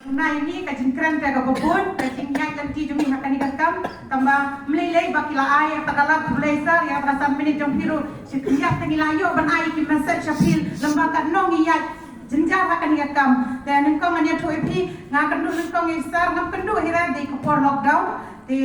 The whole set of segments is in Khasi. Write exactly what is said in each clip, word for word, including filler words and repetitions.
Nai ni ka jingkren te ka babun, ka jingïaid lynti jong ngi ha kane ka kam, tang ba mlei lei ba ki la ai ïa ka lad, khublei sir, ïa ka san minit jong phi ruh, shi khyndiat te ngi la ïoh ban ai ki message sha phi, lem ba katno ngi ïaid jynjar ha kane ka kam. Te nyngkong ngan ïathuh ïa phi, nga kynduh nyngkong ïa sir, ngam kynduh hi re, dei ka por lockdown. Te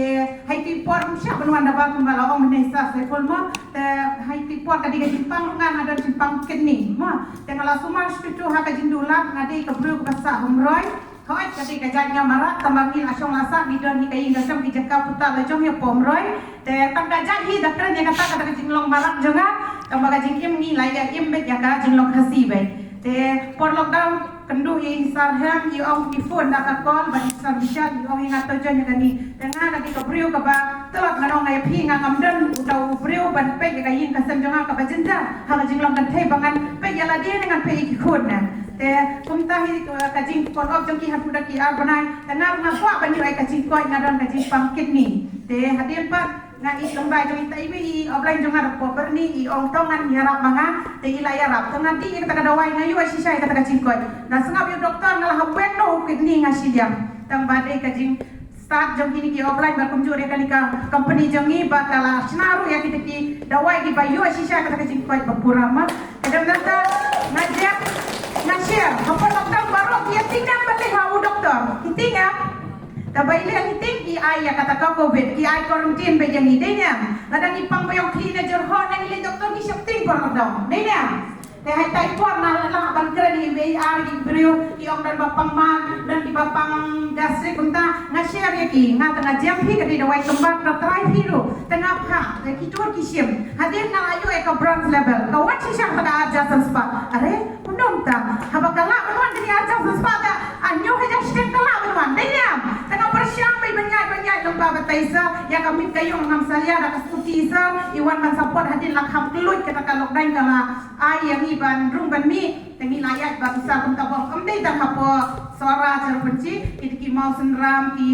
ha iti por ym shah ban wan da ba kumba la ong mynne sir Saiful mo. Te ha iti por ka dei ka jingpang, nga nga don jingpang kidney mo. Te nga la sumar shuh shuh ha ka jingduh lad, nga dei ka briew kaba sah humroi. Hooid, ka dei ka jait nga marak, tang ba ngi la shong la sah, ngi don hi ka ïing ka sem, ki jaka puta la jong ïa pom roi. Te tang ka jait hi da kren ïa kata, kata ka jinglong marak jong nga, tang ba ka jingim ngi la ïa im beit ïa ka jinglong Khasi beit. Te por lockdown, kynduh ïa i sir Hem, i ong i phone da ka call bad i sir Bishar, i ong ïa nga to join ïa kane. Te nga ka dei ka briew kaba tlot, ngan ong ïa phi, nga ngam don uta u briew ban peit ïa ka ïing ka sem jong nga kaba jynjar ha ka jinglong kynthei ba ngan peit ïa lade ne ngan peit ïa ki khun ne. Te kumta hi ka jing call off jong ki haduh da ki ar bnai. Te nga ruh nga kwah ban ïoh ïa ka jingkoit, nga don ka jingpang kidney. Te hadien pat nga ïohi lem ba jong ita iwei i upline jong nga da pop byrni, i ong to ngan ïarap ma nga. Te i la ïarap, te nga dih ïa kata ka dawai, nga ïoh shisha ïa kata ka jingkoit. Nga sngap ïa u doktor, nga la hap weng noh u kidney nga shiliang. Tang ba dei ka jingstad jong kine ki upline bad kumjuh ruh kane ka company jong ngi ba ka la shna ruh ïa kita ki dawai kiba ïoh shisha kata ka jingkoit ba pura ma. Te dei nangta nga jia, nga share, ha por lockdown baroh ki ïa tieng ban leit ha u doktor. Ki tieng, te ba i leit ngi tieng, ki ai ïa kata ka covid, ki ai quarantine beit ïa ngi, dei ne em? Lada ngi pang ba ïong khlieh ne jyrhoh ne ngi leit doktor, ngi shah tieng por lockdown, dei ne em? Te ha ita i por nga lah ban kren ïa iwei ar ki briew, ki ong don ba pang mat, don kiba pang gastric, kumta nga share ïa ki, nga te nga jia, phi ka dei dawai kynbat, nga try phi ruh, te nga phah, te ki tur ki shim. Hadien nga la ïoh ïa ka bronze level, ka wan shisha ka da ar hajar san spah. Are, kumno mynta? Haba ka lah ban wan kane ar hajar san spah, te hynñiew hajar shiteng ka lah ban wan, dei ne em? Te nga pyrshang beit ban ïaid ban ïaid lyngba batai sir, ïa ka miet ka ïung ngam salia, da ka scooty sir i wan ban support. Hadien la kham kylluid kata ka lockdown, ka la ai ïa ngi ban rung ban mih. Te ngi la ïaid bad u sir kumta bok, ym dei tang hapoh Sohra, Cherrapunji, kita ki Mawsynram, ki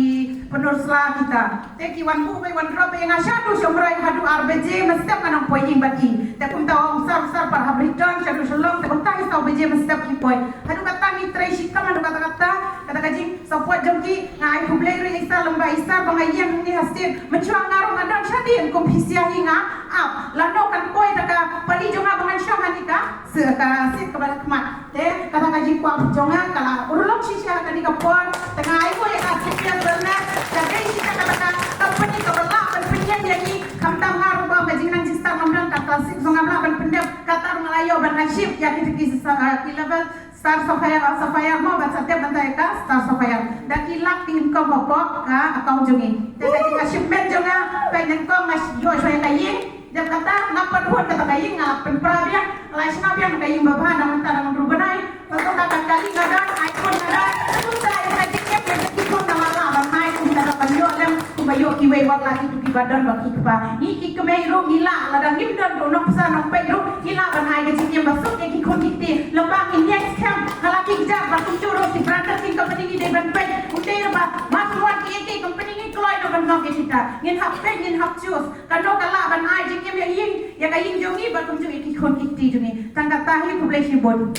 Pynursla kita. Te ki wan buh beit, wan drop beit ïa nga shaduh Shymrai haduh ar baje mynstep nga nang poi ïing bad i. Te kumta ong sir, sir, pat hap return shaduh Shillong, te kumta hi saw baje mynstep ki poi. Haduh katta ngi trei shitom, haduh katta katta, kata ka jingsupport jong ki. Nga ai khublei ruh ïa i sir, lem ba i sir ba nga ïeng hangne ha state, mynshuwa nga ruh nga don shadien, kum phi sha hi nga ap, lano kan poi da ka pali jong nga ba ngan shong hangne ka, se ka seat kaba la khmat. Te kata ka jingkwah jong nga ka la urlong shisha ha kane ka por. Te nga ai nguh ïa ka C P S Wellness, ka dei shisha kata ka company kaba lah ban pynïeng ïa ngi. Khamtam nga ruh ba ka jingnang jingstad ngam don, ka classic jong nga ngam lah ban pyndep, kata ruh nga la ïoh ban achieve ïa kita ki sa-, ki level Star Sapphire, ah, Sapphire mo, ban sa tep bynta ïa ka Star Sapphire. Da ki lak ki income hapoh ka account jong ngi. Te ka dei ka achievement jong nga, ka nyngkong nga ïoh shuwa ïa ka ïing. Dep kata, nga pat hun kata ka ïing, nga pynpra biang, la shna biang ka ïing ba bha, na mynta dang hynriew bnai. Kumta ka kali nga don, iPhone nga don, kumta ïa ka jingtip ïa ki khun nga la lah ban ai, kumta ka ban ïoh lem, kumba ïoh kiwei wat la kitu kiba don bad ki kpa. Ngi ki kmie ruh ngi lah, lada ngim don ruh, nongpynim nongpeit ruh, ngi lah ban ai ka jingim ba suk ïa ki khun ki kti. Lem ba ngin ïeng skhem ha la ki kjat, ba kumjuh ruh ki branded ki company ngi dei ban peit. Ym dei ruh ba ma ki wan ki ïa ki company ngi kloi ruh ban ngop ïa kita. Ngin hap peit, ngin hap choose. Kano ka lah ban ai jingim ïa ïing, ïa ka ïing jong ngi, bad kumjuh ïa ki khun ki kti jong ngi. Tang kata hi, khublei shibun.